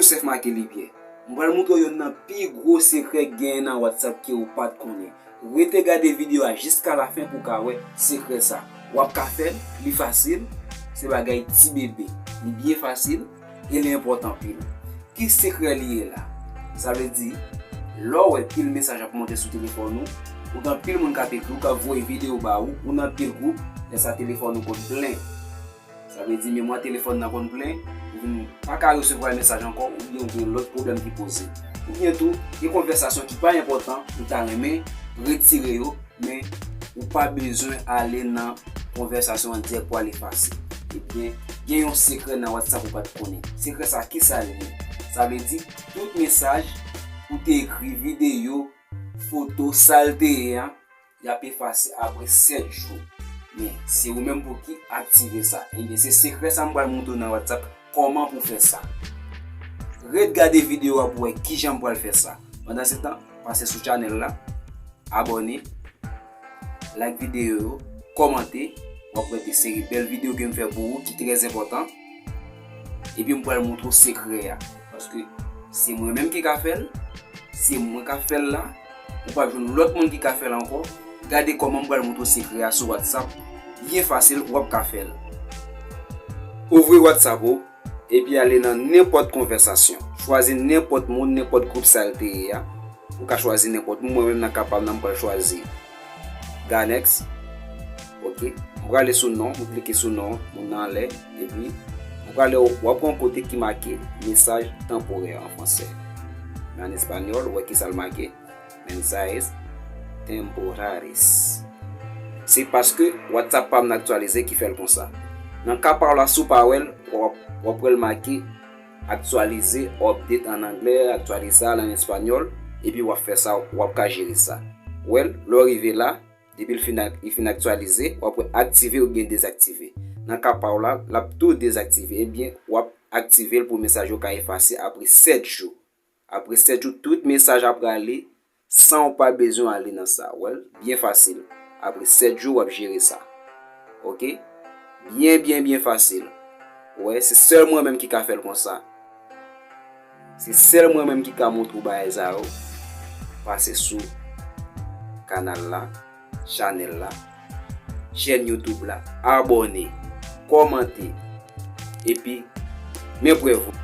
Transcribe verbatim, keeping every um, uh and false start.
Joseph Marquet Lipyè. M pral montre w yonn nan pi gwo sekrè k genyen nan WhatsApp ke ou pa t konnen. Rete gade videyo a jiska lafen pou w ka wè sekrè sa. W ap ka fè l, li fasil, se bagay ti bebe. Li byen fasil e li enpòtan anpil. Ki sekrè li ye la? Sa vle di, lè w wè pil mesaj ap monte sou telefòn ou, ou gen anpil moun k ap ekri w, k ap voye videyo ba ou, ou nan pil gwoup, lè sa telefòn ou konn plen. Sa vle di memwa telefòn nan konn plen, ou vin pa ka resevwa mesaj ankò, oubyen ou gen lòt pwoblèm ki poze. Oubyen tou, gen konvèsasyon ki pa enpòtan, ou ta renmen retire yo, men ou pa bezwen ale nan konvèsasyon an dirèk pou al efase. Ebyen, gen yon sekrè nan WhatsApp ou pa t konnen. Sekrè sa, ki sa l ye? Sa vle di, tout mesaj ou te ekri, videyo, foto, sa l te ye a, y ap efase apre sèt jou. Men, se ou menm pou ki aktive sa. Ebyen, se sekrè sa m pral montre w nan WhatsApp, kòman pou fè sa. Ret gade videyo a pou wè kijan m pral fè sa. Pandan se tan, pase sou chanèl la, abòne, like videyo yo, kòmante, w ap wè de seri bèl videyo ke m fè pou ou ki trè enpòtan. Epi m pral montre w sekrè a. Paske se mwen menm ki ka fè l, se mwen k ap fè l la, ou p ap jwenn lòt moun ki ka fè l ankò. Gade kòman m pral montre w sekrè a sou WhatsApp. Byen fasil, w ap ka fè l. Ouvri WhatsApp ou, epi ale nan nenpòt konvèsasyon. Chwazi nenpòt moun, nenpòt gwoup sa l te ye a. Ou ka chwazi nenpòt moun, mwen menm nan ka pa m nan m pral chwazi Ganex. Ok. M prale sou non, m klike sou non moun nan anlè, epi m prale, w ap wè yon kote ki make message temporaire an fransè. Men an espanyòl, ou wè ki sa l make, mensajes temporales. Se paske WhatsApp pa m nan aktyalize ki fè l konsa. Nan ka pa w la, si w pa wè l, w ap, w ap wè l make aktyalize, update an anglè, aktyalize al an espanyòl, epi w ap fè sa, w ap ka jere sa. Ou wè l, lè w rive la, depi l fin, li fin aktyalize, w ap wè aktive oubyen dezaktive. Nan ka pa w la, l ap tou dezaktive, ebyen, w ap aktive l pou mesaj yo ka efase apre sèt jou. Apre sèt jou, tout mesaj ap rale san w pa bezwen ale nan sa. Ou wè l? Byen fasil. Apre sèt jou, w ap jere sa. Ok? Byen, byen, byen fasil. Ou wè, se sèl mwen menm ki ka fè l konsa. Se sèl mwen menm ki ka montre w bagay sa yo. Pase sou kanal la, chanèl la, chèn YouTube la, abòne, kòmante, epi men prèv ou.